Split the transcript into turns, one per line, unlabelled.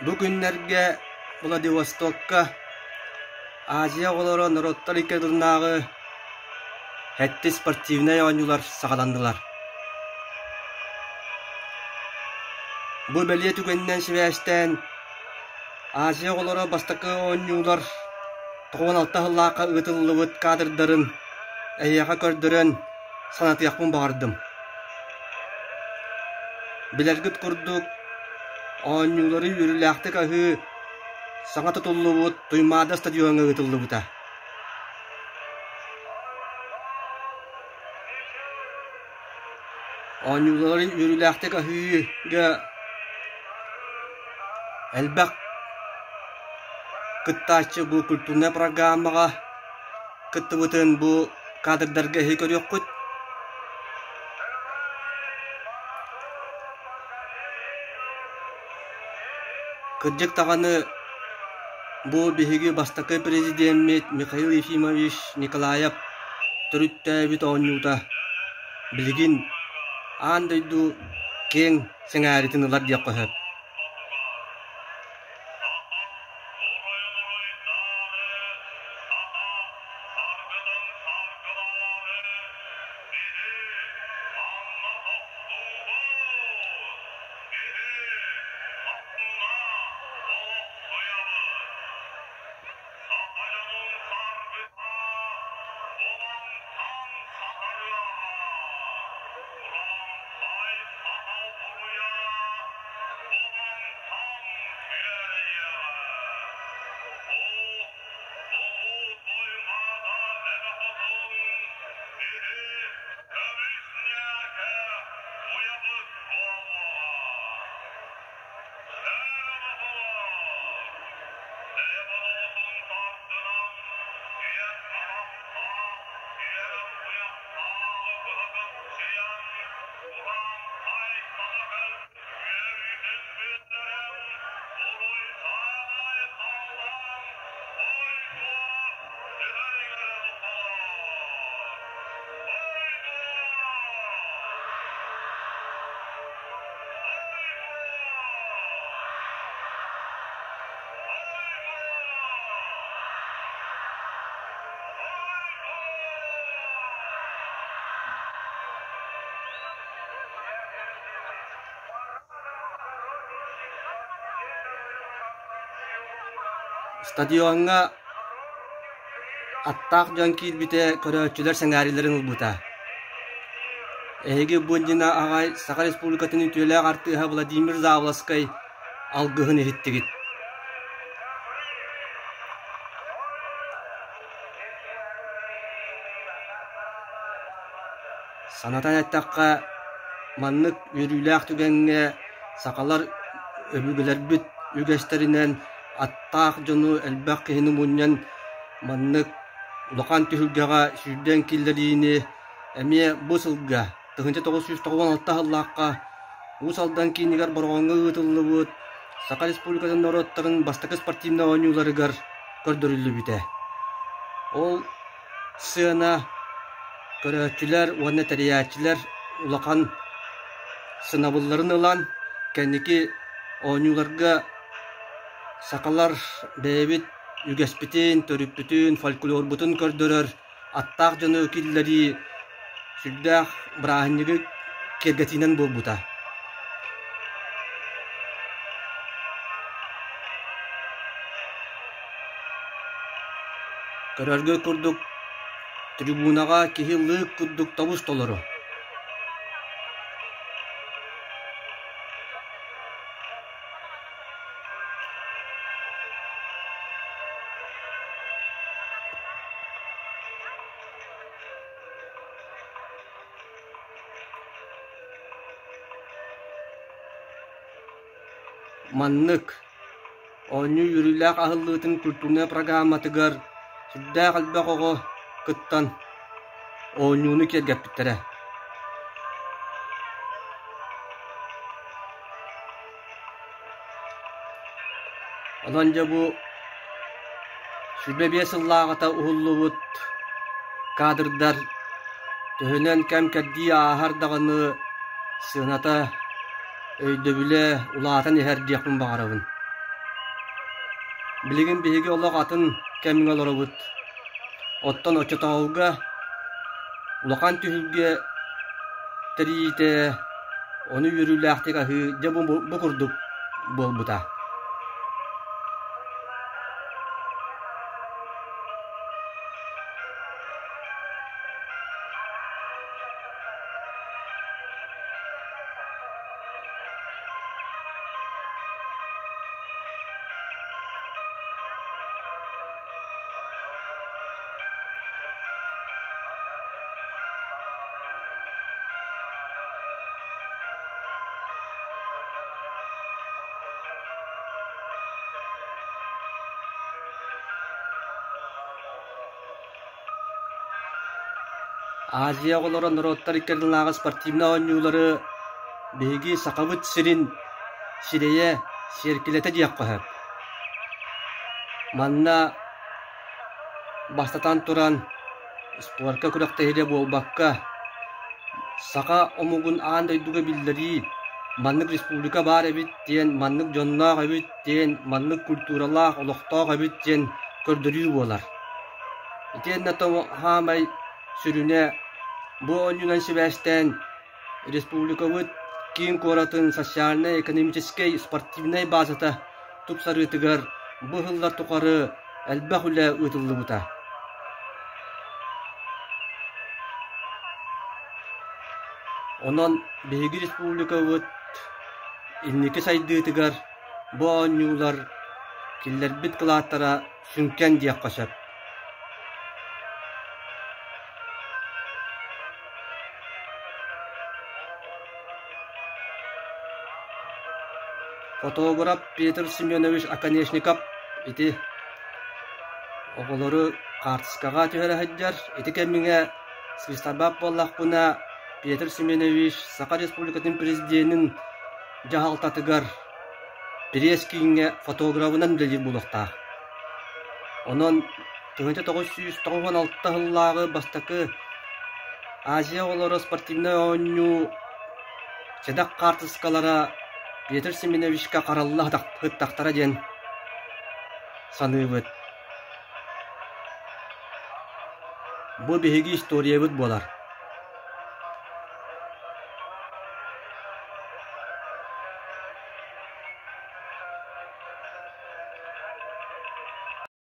Бу күннэргэ Владивостокка Азия оҕолоро норуоттар икки ардыларынааҕы сэттис спортивнай оонньуулар саҕаланнылар. Бу бэлиэ түгэнинэн сибээстээн Азия оҕолоро бастакы оонньуулар 96 сыллаахха ыытыллыбыт кадрдарын эһиэхэ көрдөрөн санатыахпын баҕардым. Билэргит курдук, оонньуулары үөрүүлээхтик аһыы саҥа тутуллубут Туймаада стадиоҥҥа ыытыллыбыта. Оонньуулары үөрүүлээхтик аһыыга элбэх кыттааччы бу культурнай программаҕа кыттыбытын бу кадрдарга эһи көрүөххүт. Кырдьык даҕаны бу биһиги бастакы президеммит Михаил Ефимович Николаев төрүттээбит оонньуута билигин аан дойду киэҥ сэҥээритин ылар диэххэ сөп. Стадиоҥҥа аттаах дьон киирбитэ көрөөччүлэр сэҥээриилэрин ылбыта. Эһиги бу иннинэ аҕай Саха Республикатын үтүөлээх артыыһа Владимир Завласкай алгыһын иһиттигит. Санатан эттэххэ, маннык үөрүүлээх түгэҥҥэ сахалар өбүгэлэрбит үгэстэринэн аттаах дьону элбэх киһини мунньан маннык улахан түһүлгэҕэ сүүрдэн киллэриини эмиэ бу сылга 1996 сыллаахха Уус Алдан киинигэр Бороҕоҥҥо ыытыллыбыт Саха Республикатын норуоттарын бастакы спортивнай оонньууларыгар көрдөрүллүбүтэ. Ол сыана көрөөччүлэр уонна тэрийээччилэр улахан сыанабылларын ылан, кэнники оонньууларга сахалар бэйэбит үгэспитин, төрүппүтүн, фольклорбутун көрдөрөр аттаах дьону киллэрии сүрдээх бырааһынньыгы киэргэтиинэн буолбута. Көрөргө курдук трибунаҕа киһи лыык курдук тобус толору. Маннык Оонньуу үөрүүлээх аһыллыытын культурнай программатыгар сүрдээх элбэх оҕо кыттан оонньууну киэргэппиттэрэ. Онон дьэ бу 25 сыллааҕыта уһуллубут кадрдар төһөнөн кэм-кэрдии ааһар даҕаны сыаната, өйдөбүлэ улаатан иһэр диэхпин баҕарабын. Билигин биһиги олох атын кэмҥэ олоробут. Оттон оччотооҕуга улахан түһүлгэ тэрийиитэ, ону үөрүүлээхтик аһыы дьэ бу, бу курдук буолбута. Азия оҕолоро норуоттар икки ардылааҕы спортивнай оонньуулары биһиги Сахабыт сирин сирэйэ, сиэркилэтэ диэххэ сөп. Манна бастатан туран спорка күрэхтэһиитэ буолбакка, саха омугун аан дойдуга биллэрии, маннык республика баар эбит диэн, маннык дьонноох эбит диэн, маннык культуралаах, олохтоох эбит диэн көрдөрүү буолар. Итиэннэ саамай сүрүнэ бу оонньуунан сибээстээн республикабыт киин куоратын социальнай-экономическай, спортивнай базата тупсарыытыгар бу сыллар тухары элбэх үлэ ыытыллыбыта. Онон биһиги республикабыт инники сайдыытыгар бу оонньуулар киллэрбит кылааттара сүҥкэн диэххэ сөп. Фотограф Петр Семенович Оконешников ити оҕолору хаартыскаҕа түһэрэ сылдьар. Ити кэмҥэ свистарбат буоллахпына, Петр Семенович Саха Республикатын Президенин дьаһалтатыгар пресс-кииҥҥэ фотографынан үлэлиир буолуохтаах. Онон 1996 сыллааҕы бастакы Азия оҕолоро спортивнай оонньуу сэдэх хаартыскалара Петр Семеновичка харалла сыттахтара диэн саныыбыт. Бу биһиги историябыт буолар.